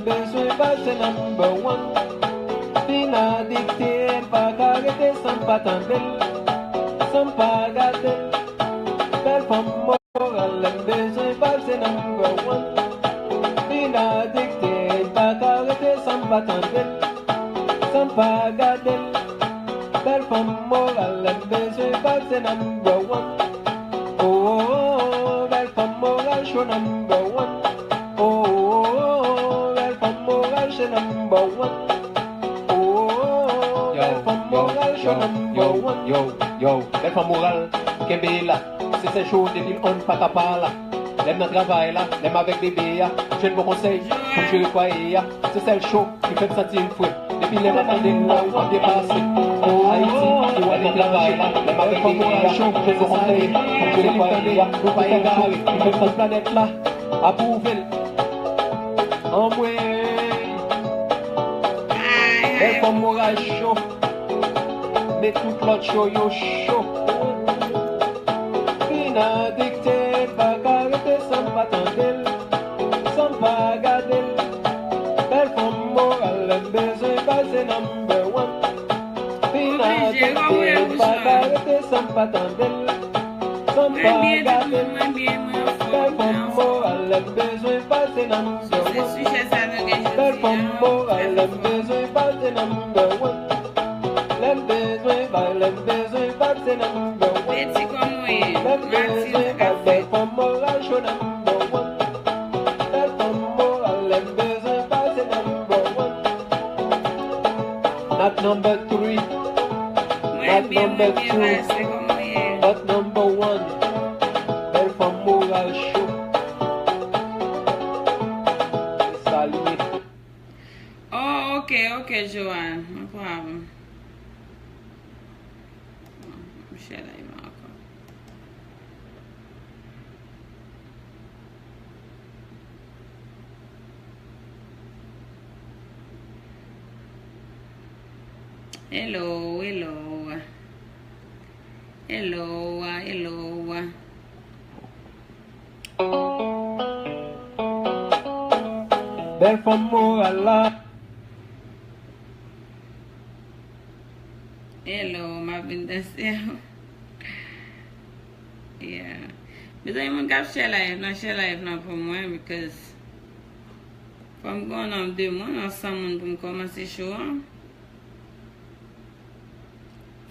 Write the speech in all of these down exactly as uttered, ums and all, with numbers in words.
bezwen vibe se number one. Vin adikte, m pa ka rete san m pa tande l, san m pa gade l. Bèl fanm moral, lè m bezwen vibe se number one. Vin adikte, m pa ka rete san m pa tande l, san m pa gade l. Bèl fanm moral, lè m bezwen vibe se number one. Oh, oh, oh, oh, bèl fanm moral cho number one. Oh, oh, oh, oh, bèl fanm moral cho number one. Oh, oh, oh, oh, bèl fanm moral cho number one. Yo, yo, yo, bèl fanm moral, kenbe la. Se sèl cho depi l on pa ka pa la. Lè m nan travay la, lè m avèk bebe a, jwenn bon konsèy pou jere fwaye a. Se sèl cho ki fè m santi m fre. Depi lè m ap tande l la, m ap byen pase. Ayiti, ou wè nan travay la, lè m avèk bebe a, jwenn bon konsèy pou jere fwaye a. Se sèl cho ki fè m santi planèt la apwouve l. Anmwey, bèl fanm moral cho. Men tout lòt cho yo cho. Vin adikte, m pa ka rete san m pa tande l, san m pa gade l. Bèl fanm moral, lè m bezwen vibe se number one. Vin adikte, m pa ka rete san m pa tande l, san m pa gade l. Bèl fanm moral, lè m bezwen vibe se number one. Bèl fanm moral, lè m bezwen vibe se number one. Lè m bezwen vibe, lè m bezwen vibe se number one. Lè m bezwen vibe, bèl fanm moral cho number one. Bèl fanm moral, lè m bezwen vibe se number one. Not number three, not number two, but number one. Bèl fanm moral cho. Salye. Oh, ok, ok, Joanne. No problem. M share live la ankò. Hello, hello. Hello, hello. Bèl fanm moral la. Hello, m ap vin danse. Yeah. Mezanmi, moun k ap share live nan, share live nan pou mwen, because fò m gen yon nonb de moun, yon san moun pou m kòmanse show an.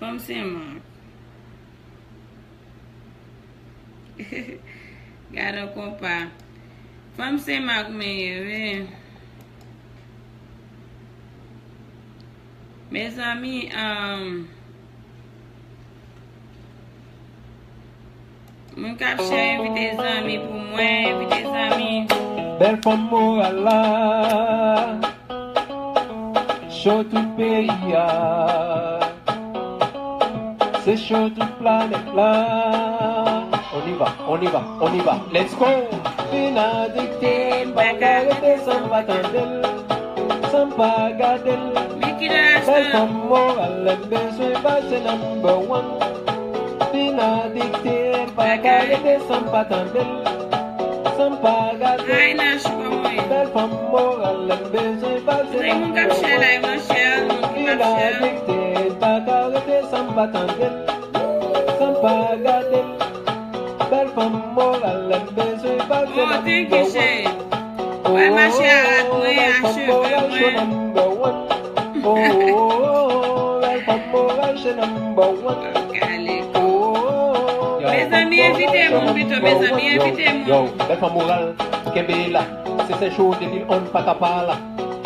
Fanm Senmak. Gade yon konpa. Fanm Senmak men ye, wi. Mezanmi, um, moun k ap share, envite zanmi pou mwen, envite zanmi. Bèl fanm moral la. Cho tout peyi a. Se cho tout planèt la. On y va, on y va, on y va. Let's go! Vin adikte, m pa ka rete san m pa tande l, san m pa gade l. Bèl fanm moral, lè m bezwen vibe se number one. Vin adikte, m pa ka rete san m pa tande l, san m pa gade l. Bèl fanm moral, lè m bezwen vibe se number one. Vin adikte, m pa ka rete san m pa tande l, san m pa gade l. Bèl fanm moral, lè m bezwen vibe se number one. Wè mache a ak mwen, a cheve mwen. Oh, bèl fanm moral, se number one. Mezanmi, envite moun pito, mezanmi, envite moun. Yo, bèl fanm moral, kenbe la. Se sèl cho depi l on pa ka pa la.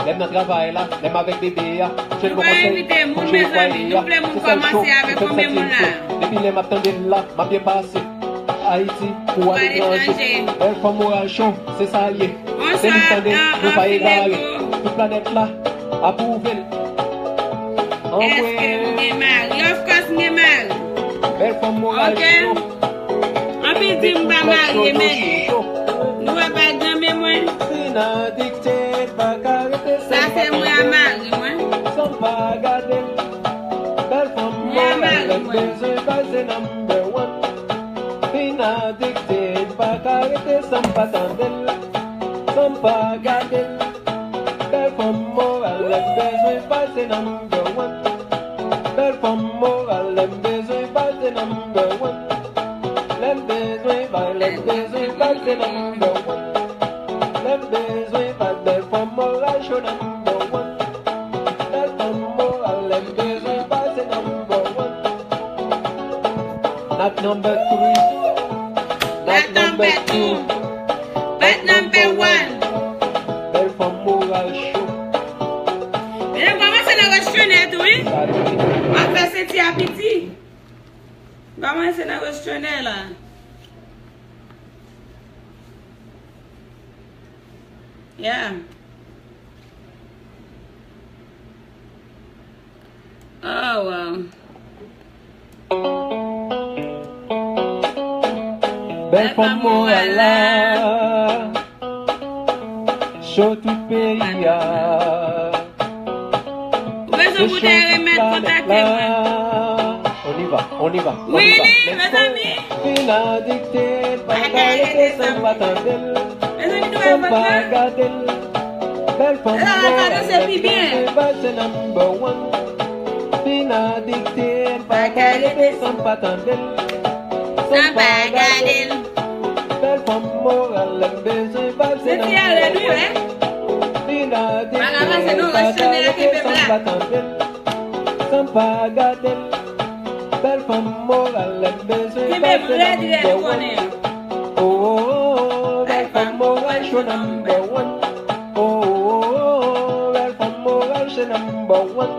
Lè m nan travay la, lè m avèk bebe a, jwenn bon konsèy pou jere fwaye a. Nou pa envite moun, mezanmi, nou vle moun kòmanse avèk konbyen moun la? Depi lè m ap tande l la, m ap byen pase. Ayiti, ou aletranje. Bèl fanm moral cho, se sa l ye. Se li tande, nou pa egare. Tout planèt la apwouve l. Èske m gen mari? Of course, m gen mari. Bèl fanm moral cho. Anpil di m pa marye, men nou wè pa granmen mwen. Sa se mwen a mari mwen. Mwen a mari mwen. Vin adikte, m pa ka rete san m pa tande l, san m pa gade l. Moral, lè m bezwen pase number one. Bèl fanm moral, lè m bezwen pase number one. Lè m bezwen bay, lè m bezwen pase number one. Lè m bezwen bay, bèl fanm moral cho number one. Bèl fanm moral, lè m bezwen pase number one. Not number three. Not number two. But number one. Bèl fanm moral cho. Mesdames, kòmanse nan rechonè tou, wi. M ap fè senti a piti. Kòmanse nan rechonè la. Yeah. Oh, wow. Bèl fanm moral la. Cho tout peyi a. Ou bezwen pou te remèt, kontakte mwen. On y va, on y va, on y va. Really, mezanmi? Vin adikte, pa ka rete san pa tande l. Mezanmi, nou wè vòt la? Bèl fanm moral, se pi byen. Pase number one. Vin adikte, pa ka rete san pa tande l. San pa gade l. Bèl fanm moral, lè m bezwen pase nan mwen. Vin adikte, pa ka rete san pa tande l. San pa gade l. Bèl fanm moral, lè m bezwen pase nan mwen. Oh, oh, oh, bèl fanm moral, cho number one. Oh, oh, oh, bèl fanm moral, cho number one.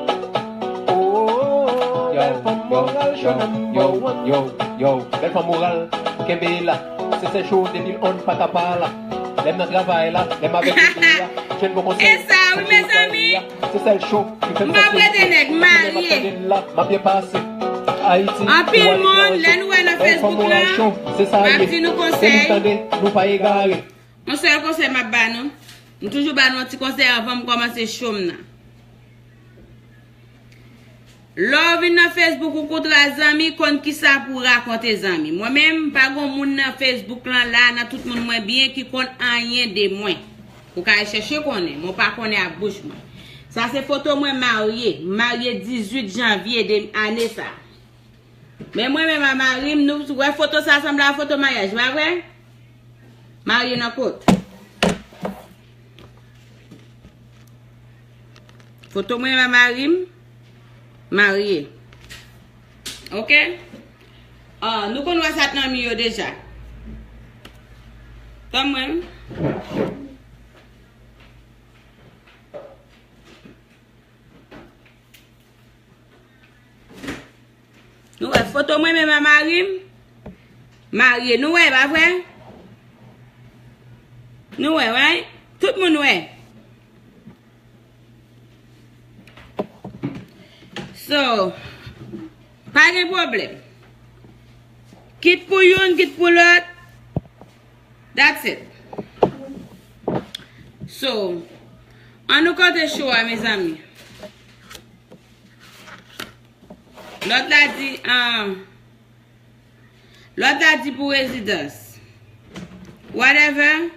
Oh, oh, oh, bèl fanm moral, cho number one. Yo, yo, yo, bèl fanm moral, kenbe la. Se sèl cho depi l on pa ka pa la. Lè m nan travay la, lè m avèk bebe a, jèn bon konsèy. E sa, wi, mezanmi. Se sèl cho ki fè m santi m ap rete nèg marye. M ap byen pase. Ayiti, anpil moun, lè nou wè nan Facebook la, m ap di nou konsèy. Nou pa egare. Yon sèl konsèy m ap ba nou. M toujou ba nou yon ti konsèy anvan m kòmanse cho m nan. Lè w vin nan Facebook, ou kontre a zanmi, konn kisa pou w rakonte zanmi. Mwen menm, m pa gon moun nan Facebook lan la, nan tout moun mwen byen ki konn anyen de mwen. Ou ka al chèche konnen, men w pa konnen ak bouch mwen. Sa se foto mwen marye. M marye dizuit janvye de ane sa. Men mwen menm a mari m, nou wè foto sa sanble a foto maryaj, pa vre? Marye nan kot? Foto mwen a mari m, marye. Oke? Ah, nou konn wè sa t nan mi yo deja. Tann mwen. Nou wè foto mwen menm a mari m marye. Nou wè, pa vre? Nou wè, right? Tout moun wè. So, pa gen pwoblèm. Kit pou youn, kit pou lòt. That's it. So, ann nou konte cho a, mezanmi. Lòt la di, ah, lòt la di pou rezidans. Whatever.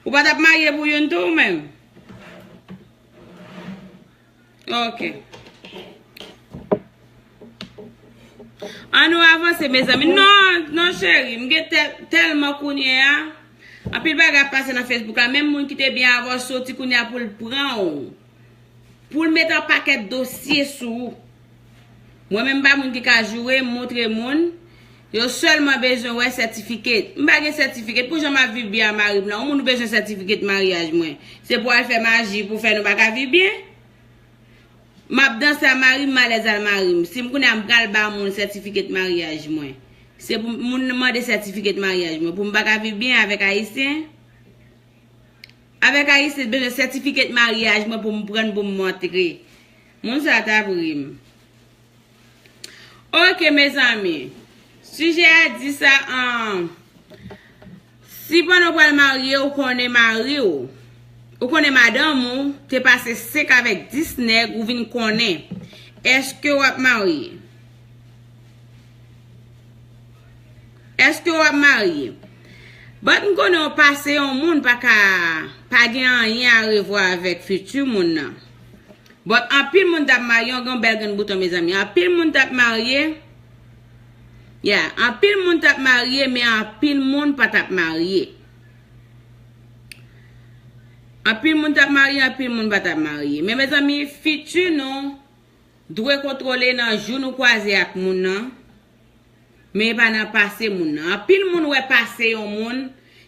Ou pa t ap marye pou youn tou ou menm? Ok. Ann nou avanse, mezanmi. Non, non, cheri, m gen tèl-, tèlman kounye a. Anpil bagay ap pase nan Facebook la. Menm moun ki te byen avè w soti kounye a pou l pran w. Pou l met an pakèt dosye sou ou. Mwen menm, m pa moun ki ka joure, m montre moun. Yo sèlman bezwen wè sètifiket. M pa gen sètifiket. Pou jan m ap viv byen a mari m lan, yon moun bezwen sètifiket maryaj mwen. Se pou al fè maji pou fè nou pa ka viv byen? M ap danse a mari m, m alèz a mari m. Si m konnen m pral ba moun sètifiket maryaj mwen, se pou moun nan mande sètifiket maryaj mwen, pou m pa ka viv byen avèk Ayisyen? Avèk Ayisyen, bezwen sètifiket maryaj mwen pou m pran pou m montre. Moun sa t ap ri m. Ok, mezanmi. Sijè a di sa, an, si pandan w pral marye, ou konnen mari w, ou konnen madanm ou te pase senk avèk dis nèg, ou vin konnen, èske w ap marye? Èske w ap marye? But m konnen w pase yon moun pa ka, pa gen anyen a revwa avèk fiti moun nan. But anpil moun t ap marye, yon gran bèl grenn bouton, mezanmi. Anpil moun t ap marye. Yeah, anpil moun t ap marye, men anpil moun pa t ap marye. Anpil moun t ap marye, anpil moun pa t ap marye. Men mezanmi, fiti nou dwe kontwole nan jou nou kwaze ak moun nan. Men e pa nan pase moun nan. Anpil moun wè pase yon moun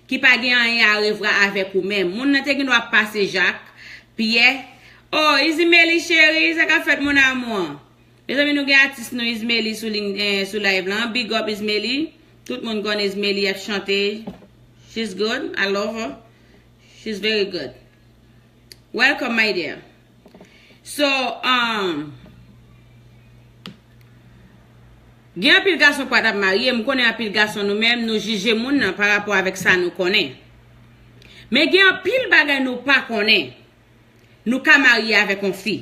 ki pa gen anyen a revwa avèk ou menm. Moun nan te gen dwa pase Jak, Pyè. Oh, Izimeli cheri, sa k ap fèt mon amour? Mezanmi, nou gen atis nou Izmeli sou liy, eh, sou live lan. Big up Izmeli. Tout moun konn Izmeli ap chante. She's good. I love her. She's very good. Welcome, my dear. So, um, gen anpil gason pa t ap marye, m konnen anpil gason nou menm, nou jije moun nan pa rapò avèk sa nou konnen. Men gen anpil bagay nou pa konnen. Nou ka marye avèk yon fi,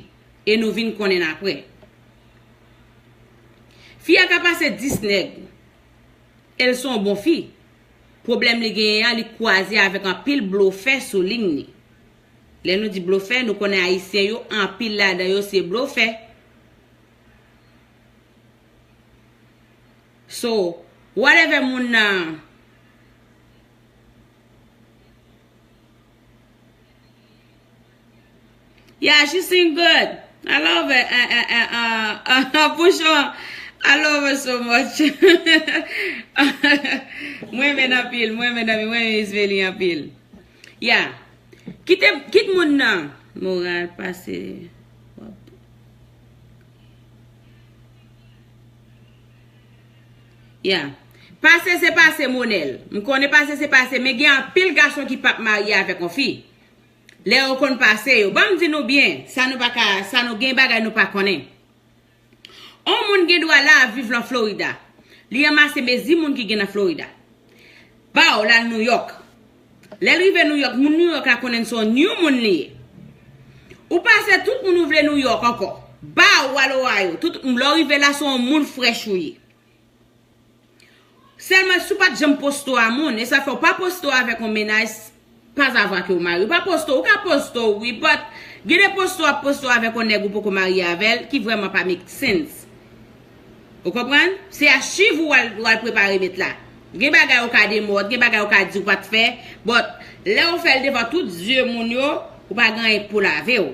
e nou vin konnen apre. Fi a ka pase dis nèg, e l se yon bon fi. Pwoblèm li genyen an, li kwaze avèk anpil blofè sou liy li. Lè nou di blofè, nou konnen ayisyen yo, anpil ladan yo se blofè. So, whatever moun nan. Yeah, she sing good. I love it. Uh, uh, uh, uh, uh, Pouchon, I love her so much. Mwen renmen anpil, mwen renmen anpil, mwen renmen Miss Veli anpil. Yeah. Kite, kit moun nan. Moral pase. Yeah. Pase se pase, Monèl. M konnen pase se pase, men gen anpil gason ki p ap marye avèk yon fi. Lè yo konn pase yo. Ban m di nou byen, sa nou pa ka, sa nou gen bagay nou pa konnen. On moun gen dwa la ap viv lan Florida. Li ranmase mezi moun ki gen nan Florida. Baw, l al Nouyòk. Lè l rive Nouyòk, moun Nouyòk la konnen se yon new moun li ye. Ou pase tout moun ou vle Nouyòk ankò. Baw, w al Ohio. Tout, lè w rive la, se yon moun frèch ou ye. Sèlman, si w pa t janm poste a moun, e sa fè w pa poste w avèk yon mennaj, pas avant que w marye. Ou pa poste, ou ka poste wi, but gen de poste w ap poste avèk yon nèg ou poko marye avè l, ki vrèman pa make sense. Ou konprann? Se achiv ou al, ou al prepare met la. Gen bagay ou ka demòd, gen bagay ou ka di ou pa t fè, but lè ou fè l devan tout zye moun yo, ou pa gen anyen pou lave w.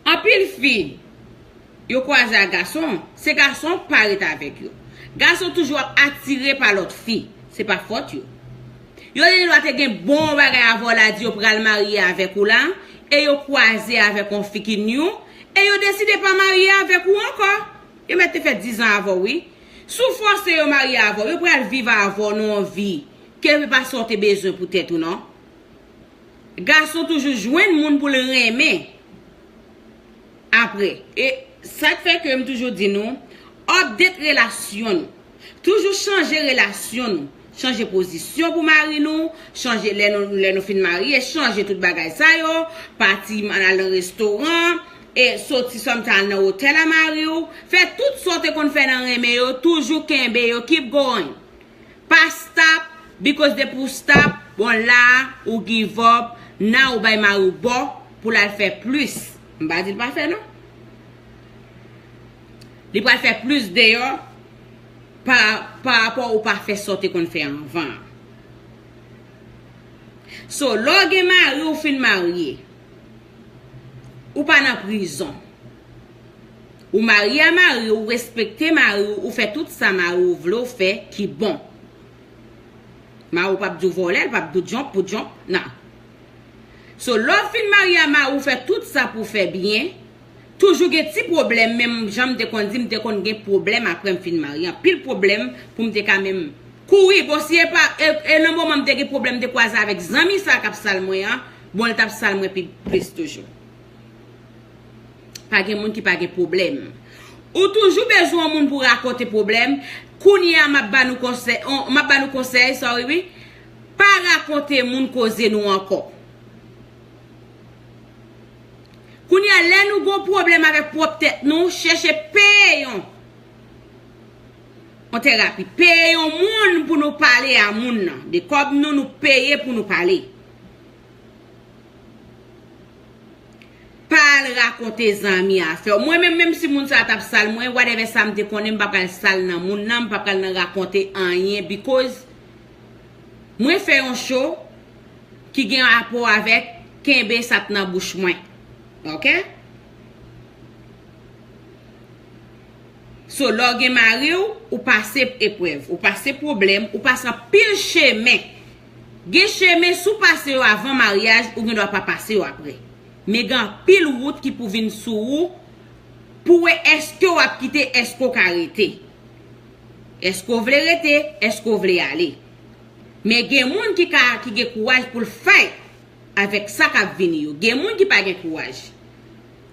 Anpil fi, yo kwaze ak gason, se gason k pa ret avèk yo. Gason toujou ap atire pa lòt fi, se pa fòt yo. Yo te gen dwa te gen bon bagay avè w la, di yo pral marye avèk ou la, e yo kwaze avèk yon fi ki new, e yo deside pa marye avèk ou ankò. Yo mèt te fè dizan avè w wi. Si w fòse yo marye avè w, yo pral viv avè w nan yon vi ke pa sa w te bezwen pou tèt ou non. Gason toujou jwenn moun pou l renmen apre. E sa k fè ke m toujou di nou, update relasyon nou. Toujou chanje relasyon nou. Chanje pozisyon pou mari nou, chanje lè nou, lè nou fin marye, chanje tout bagay sa yo, pati al nan restoran, e soti sometime nan otèl a mari w, fè tout sa w te konn fè nan renmen yo, toujou kenbe yo, keep going. Pa stop, because depi w stop, bon la, ou give up, now ou bay mari w bò pou l al fè plis. M pa di l pa fè non. Li pral fè plis deyò pa, pa rapò ou pa fè sa w te konn fè anvan. So, lè w gen mari, ou fin marye, ou pa nan prizon. Ou marye a mari, ou respekte mari w, ou fè tout sa mari w vle w fè ki bon. Mari w p ap di w vòlè, l p ap di w jump pou jump, nan. So, lè w fin marye a mari w, fè tout sa pou w fè byen, toujou gen ti pwoblèm, menm jan m te konn di, m te konn gen pwoblèm apre m fin marye. Anpil pwoblèm pou m te ka menm kouri. Bon, si e pa, e, e nan moman m te gen pwoblèm, m te kwaze avèk zanmi sa k ap sal mwen an, bon, l t ap sal mwen pi plis toujou. Pa gen moun ki pa gen pwoblèm. Ou toujou bezwen yon moun pou rakonte pwoblèm. Kounye a, m ap ba nou konsèy, on, m ap ba nou konsèy, sorry, wi. Pa rakonte moun koze nou ankò. Kounye a, lè nou gon pwoblèm avèk pwòp tèt nou, chèche peye yon terapi. Peye yon moun pou nou pale a moun nan. De kòb nou, nou peye pou nou pale. Pa al rakonte zanmi afè w. Mwen menm, menm si moun sa a t ap sal mwen, whatever sa m te konnen, m pa pral sal nan moun nan, m pa pral nan rakonte anyen, because mwen fè yon show ki gen rapò avèk kenbe sa k nan bouch mwen. Oke? So, lè w gen mari w, ou pase eprèv, ou pase pwoblèm, ou pase anpil chemen. Gen chemen, si w pase yo avan maryaj, ou gen dwa pa pase yo apre. Men gen anpil wout ki pou vin sou ou, pou wè èske w ap kite, èske w ka rete. Èske w vle rete, èske w vle ale. Men gen moun ki ka, ki gen kouraj pou l fight avèk sa k ap vini yo. Gen moun ki pa gen kouraj.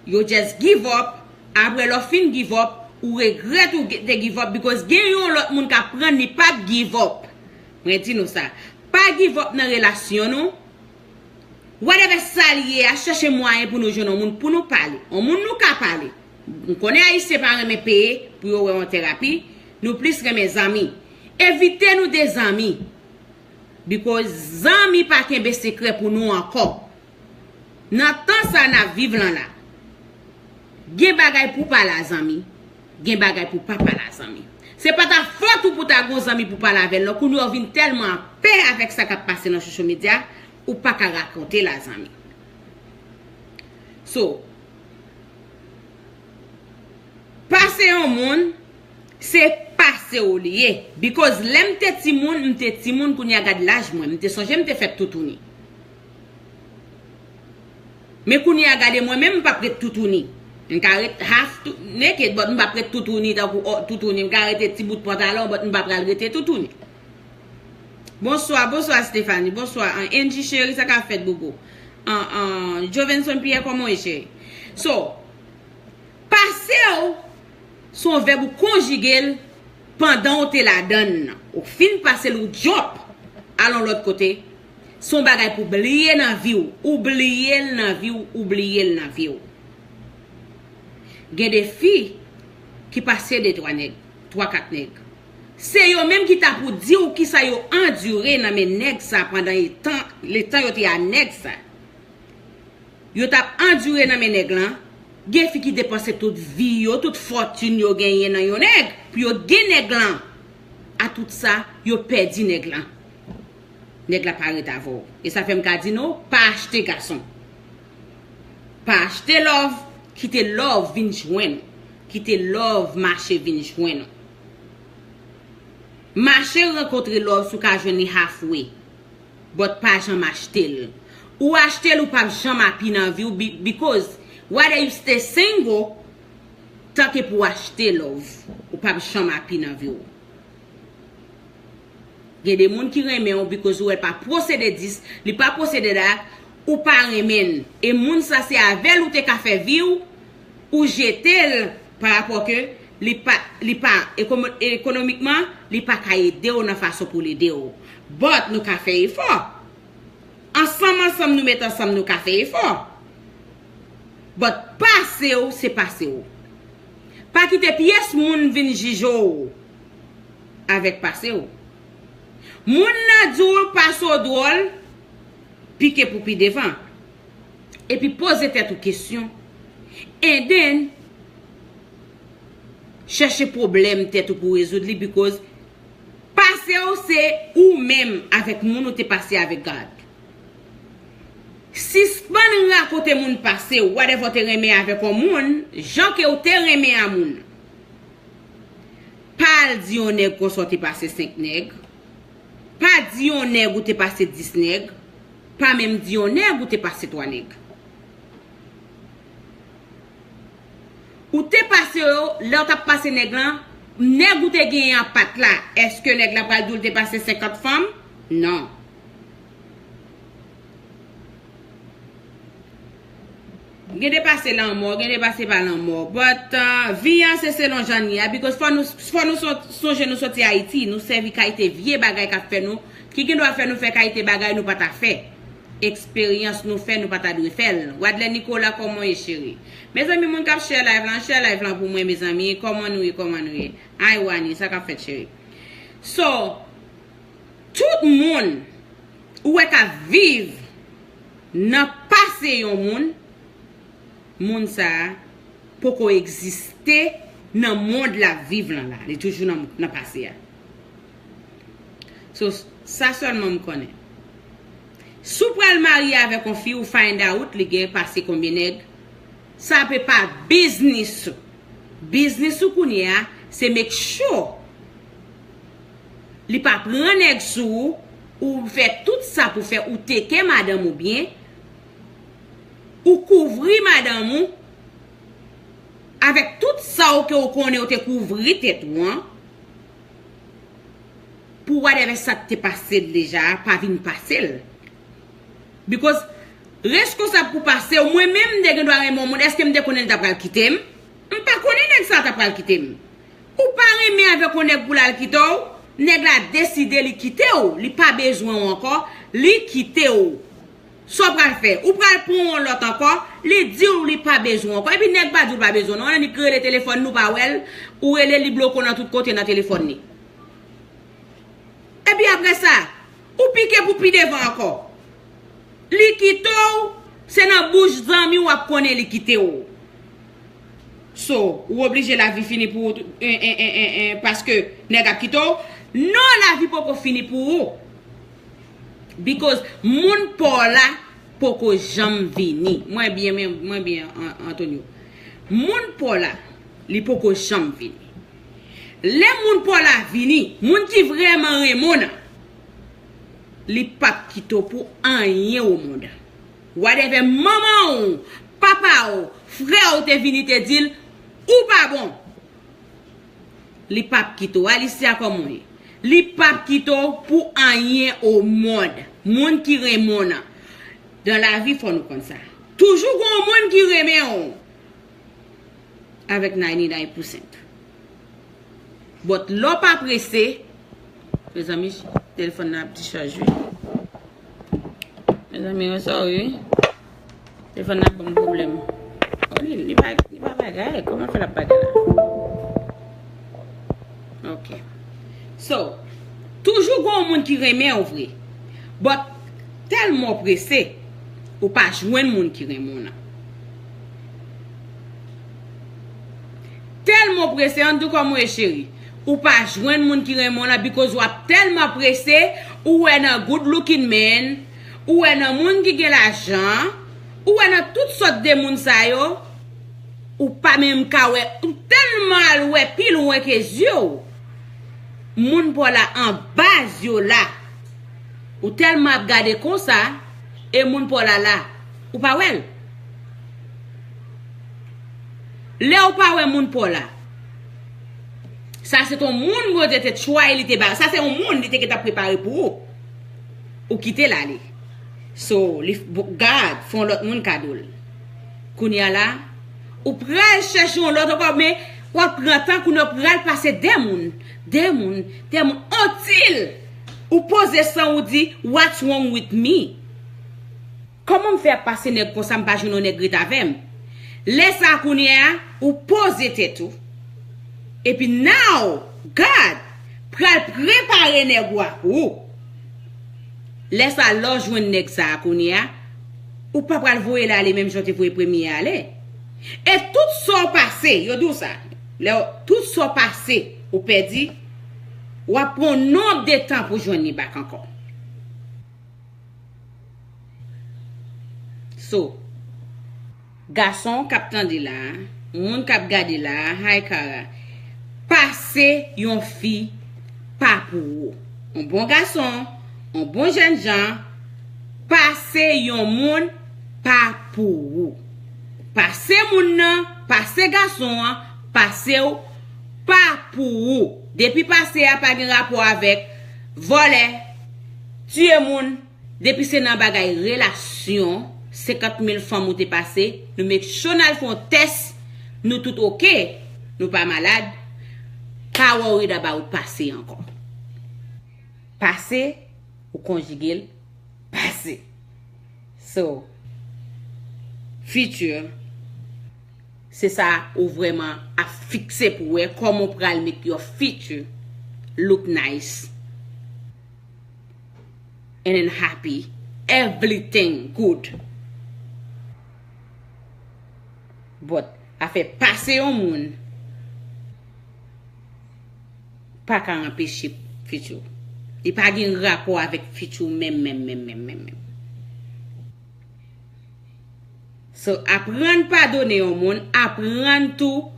Yo just give up. Apre lè w fin give up, ou regrèt ou te give up, because gen yon lòt moun k ap pran, li p ap give up. Mwen di nou sa. Pa give up nan relasyon nou. Whatever sa l ye a, chèche mwayen pou nou jwenn yon moun pou nou pale. Yon moun nou ka pale. M konnen Ayisyen pa renmen peye pou yo wè yon terapi. Nou plis renmen zanmi. Evite nou de zanmi. Because zanmi pa kenbe sekrè pou nou ankò. Nan tan sa n ap viv lan la, gen bagay pou pale a zanmi, gen bagay pou pa pale a zanmi. Se pa ta fòt ou pou ta gon zanmi pou pale avè l non, kounye a w vin tèlman anpè avèk sa k ap pase nan social media, ou pa ka rakonte l a zanmi. So, pase yon moun, se pase w li ye. Because lè m te timoun, m te timoun, kounye a gad laj mwen. M te sonje m te fèt toutouni. Men kounye a gade mwen menm, m p ap ret toutouni. M ka ret half tou-, naked, but m p ap ret toutouni tankou, oh, toutouni. M ka rete ti bout pantalon, but m pa pral rete toutouni. Bonswa, bonswa Stephanie, bonswa, an, Angie cheri, sa k ap fèt, boubou? An, an, Jovenson Pierre, kòman w ye, cheri? So, pase w, se yon vèb ou konjige l pandan w te ladann nan. Ou fin pase l, ou jump al yon lòt kote. Se yon bagay pou bliye nan vi w. Ou bliye l nan vi w, ou bliye l nan vi w. Gen de fi ki pase de twa nèg, twa kat nèg. Se yo menm ki ta pou di w kisa yo andire nan men nèg sa pandan letan, letan yo te a nèg sa. Yo t ap andire nan men nèg lan. Gen fi ki depanse tout vi yo, tout fòtin yo genyen nan yon nèg, pou yo gen nèg lan. A tout sa, yo pèdi nèg lan. Nèg la pa ret avè w. E sa fè m ka di nou, pa achte gason. Pa achte love, kite love vin jwenn ou. Kite love mache vin jwenn ou. Mache rankontre love si w ka jwenn li halfway. But pa janm achte l. Ou achte l, ou p ap janm happy nan vi w, be-, because whether you stay single, tanke pou w achte love, ou p ap janm happy nan vi w. Gen de moun ki renmen w because ou wè l pa posede this, li pa posede that, ou pa renmen l. E moun sa se avè l ou te ka fè vi w, ou jete l pa rapò ke li pa, li pa ekomo-, ekonomikman, li pa ka ede w nan fason pou l ede w. But nou ka fè efò. Ansanm, ansanm, nou met ansanm, nou ka fè efò. But pase w, se pase w. Pa kite pyès moun vin jije w avèk pase w. Moun nan di w pase w dwòl, pike pou pi devan. Epi poze tèt ou kesyon. And then, chèche pwoblèm tèt ou pou rezoud li, because pase w se ou menm avèk moun ou te pase avèk God. Sispann rakonte moun pase w, whatever w te renmen avèk yon moun, jan ke w te renmen a moun. Pa al di yon nèg konsa w te pase senk nèg. Pa di yon nèg ou te pase dis nèg. Pa menm di yon nèg ou te pase twa nèg. Ou te pase yo, lè w t ap pase nèg lan, nèg ou te genyen an pat la, èske nèg la pral di w l te pase senkant fanm? Non. Gen de pase lanmò, gen de pase pa lanmò. But, uh, vi an se selon jan n ye a, because fò nou, fò nou son-, sonje nou soti Ayiti, nou sèvi kalite vye bagay k ap fè nou, ki gen dwa fè nou fè kalite bagay nou pa ta fè. Eksperyans nou fè, nou pa ta dwe fè l. Wadlè Nicolas, kòman w ye, cheri? Mezanmi, moun k ap share live lan, share live lan pou mwen, mezanmi. Kòman nou ye, kòman nou ye? Ay, Wani, sa k ap fèt, cheri? So, tout moun ou wè k ap viv nan pase yon moun, moun sa a poko egziste nan mond l ap viv lan la. Li toujou nan, nan pase a. So, sa sèlman m konnen. Si w pral marye avèk yon fi, ou find out li gen pase konbyen nèg, sa pe pa biznis ou. Biznis ou kounye a, se make sure li pa pran nèg sou ou, ou fè tout sa pou fè, ou teke madanm ou byen, ou kouvri madanm ou avèk tout sa ou ke ou konnen ou te kouvri tèt ou an, pou whatever sa k te pase l deja a pa vin pase l. Because reskonsab pou pase w, mwen menm m te gen dwa renmen yon moun, èske m te konnen l ta pral kite m? M pa konnen nèg sa ta pral kite m. Ou pa renmen avèk yon nèg pou l al kite w, nèg la deside li kite w, li pa bezwen w ankò, li kite w. Sa w pral fè? Ou pral pran yon lòt ankò, li di w li pa bezwen w ankò. Epi nèg pa di w pa bezwen w, non, annik rele telefòn nou pa wè l, ou rele li bloke w nan tout kote nan telefòn li. Epi apre sa, ou pike pou pi devan ankò. Li kite w, se nan bouch zanmi w ap konnen li kite w. So, ou oblije lavi fini pou ou, en, en, en, en, en, paske nèg ap kite w. Non, lavi poko fini pou ou. Because moun pa w la poko janm vini. Mwen byen, mwen, mwen byen, An-, Antonio. Moun pa w la, li poko janm vini. Lè moun pa w la vini, moun ki vrèman renmen w nan, li p ap kite w pou anyen o mond. Whatever manman w, papa w, frè w te vini te di l, ou pa bon. Li p ap kite w. Alicia, kòman w ye? Li p ap kite w pou anyen o mond. Moun ki renmen w nan. Dan lavi, fò nou konn sa. Toujou gen yon moun ki renmen w. Avèk ninety nine percent. But lè w pa prese, mezanmi, telefòn nan ap dichaj wi. Mezanmi, I'm sorry. Telefòn nan ap ban m pwoblèm. Oh, li, li pa, li pa bagay. Kòman fè l ap bagay la? Ok. So, toujou gen yon moun ki renmen w vre. But, tèlman w prese, ou pa jwenn moun ki renmen w nan. Tèlman w prese, an tou kòman w ye cheri. Ou pa jwenn moun ki renmen w nan because w ap tèlman prese, ou wè nan good looking man, ou wè nan moun ki gen lajan, ou wè nan tout sòt de moun sa yo, ou pa menm ka wè, ou tèlman al wè pi lwen ke zye w. Moun pa w la anba zye w la. Ou tèlman ap gade konsa, e moun pa w la la. Ou pa wè l. Lè w pa wè moun pa w la, sa se t on moun Bondye te tchwaye, li te ba. Sa se yon moun li te gentan prepare pou ou. Ou kite l ale. So, li, God fè yon lòt moun kado l. Kounye a la, ou pral chèche yon lòt ankò, men w ap pran tan kounye a w pral pase de moun, de moun, de moun, until ou poze san ou di, what's wrong with me? Kòman m fè ap pase nèg konsa, m pa jwenn yon nèg ret avè m? Lè sa a kounye a, ou poze tèt ou. Epi now, God pral prepare nèg ou a pou ou. Lè sa a, lè w jwenn nèg sa a kounye a, ou pa pral voye l ale menm jan w te voye premye a ale. E tout sa w pase, yo di w sa, lè w, tout sa w pase, ou pèdi, w ap pran yon nonb de tan pou jwenn li back ankò. So, gason k ap tande la, moun k ap gade la, hi Kara, pase yon fi pa pou ou. Yon bon gason, yon bon jènjan, pase yon moun pa pou ou. Pase moun nan, pase gason an, pase w pa pou ou. Depi pase a pa gen rapò avèk vòlè, tiye moun, depi se nan bagay relasyon, senkant mil fanm ou te pase, nou make sure n al fè yon tès, nou tout oke, nou pa malad, pa worried about pase ankò. Pase, ou konjige l, pase. So, future, se sa ou vrèman ap fikse pou wè kòman w pral make your future look nice and then happy, everything good. But afè pase yon moun pa ka anpeche future. Li pa gen rapò avèk future menm, menm, menm, menm, menm, menm. So, aprann padone yon moun, aprann tou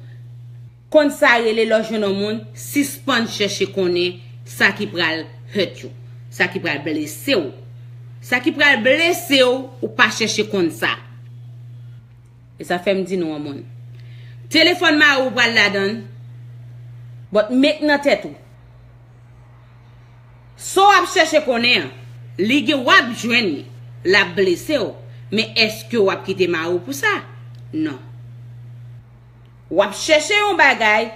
konn sa rele lè w jwenn yon moun, sispann chèche konnen sa ki pral hurt you, sa ki pral blese w. Sa ki pral blese w, ou pa chèche konn sa. E sa fè m di nou yon moun. Telefòn mari w pral ladan l, but met nan tèt ou. Sa w ap chèche konnen an, li gen w ap jwenn li, l ap blese w. Men èske w ap kite mari w pou sa? Non. W ap chèche yon bagay,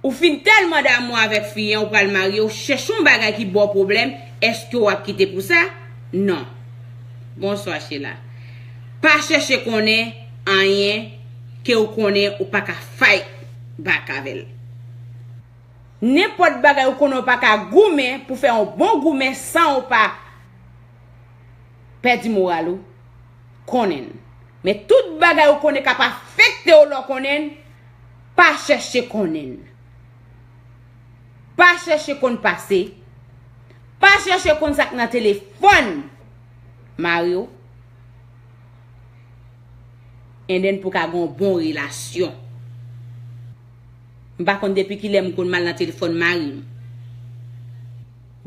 ou fin tèlman damou avèk fi an, ou pral marye, ou chèche yon bagay ki ba w pwoblèm, èske w ap kite pou sa? Non. Bonswa, Sheila. Pa chèche konnen anyen ke w konnen ou pa ka fight back avè l. Nenpòt bagay ou konnen ou pa ka goumen pou fè yon bon goumen san ou pa pèdi moral ou, konnen l. Men tout bagay ou konnen k ap afekte w lè w konnen l, pa chèche konnen l. Pa chèche konn pase. Pa chèche konn sa k nan telefòn mari w. And then pou ka gen yon bon relasyon. M pa konn depi kilè m konn m al nan telefòn mari m.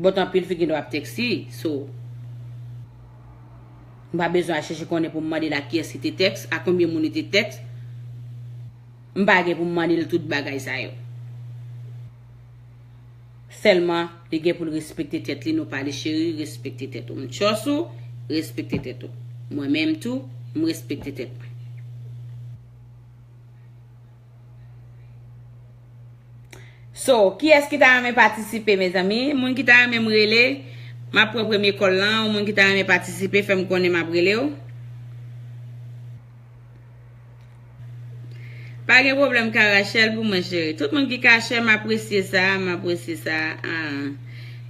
But anpil fi gen dwa ap tèks li, so m pa bezwen al chèche konnen pou m mande l a kiyès li te tèks, a konbyen moun li te tèks. M pa gen pou m mande l tout bagay sa yo. Sèlman, li gen pou l respekte tèt li, nou pale cheri, respekte tèt ou. M trust ou, respekte tèt ou. Mwen menm tou, m respekte tèt mwen. So, kiyès ki ta renmen patisipe, mezanmi? Moun ki ta renmen m rele, m ap pran premye call lan. Yon moun ki ta renmen patisipe, fè m konnen m ap rele w. Pa gen pwoblèm, ka Rachel pou mwen, cheri. Tout moun ki ka share, m apresye sa, m apresye sa. Ah.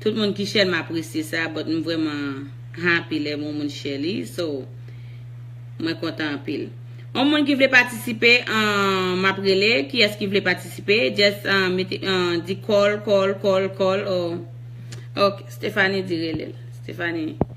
Tout moun ki share, m apresye sa, but m vrèman happy lè yon moun share li. So, mwen kontan anpil. Yon moun ki vle patisipe, ah, m ap rele. Kiyès ki vle patisipe? Just, ah, mete, ah, di call, call, call, call. Oh. Ok, Stephanie di rele l. Stephanie.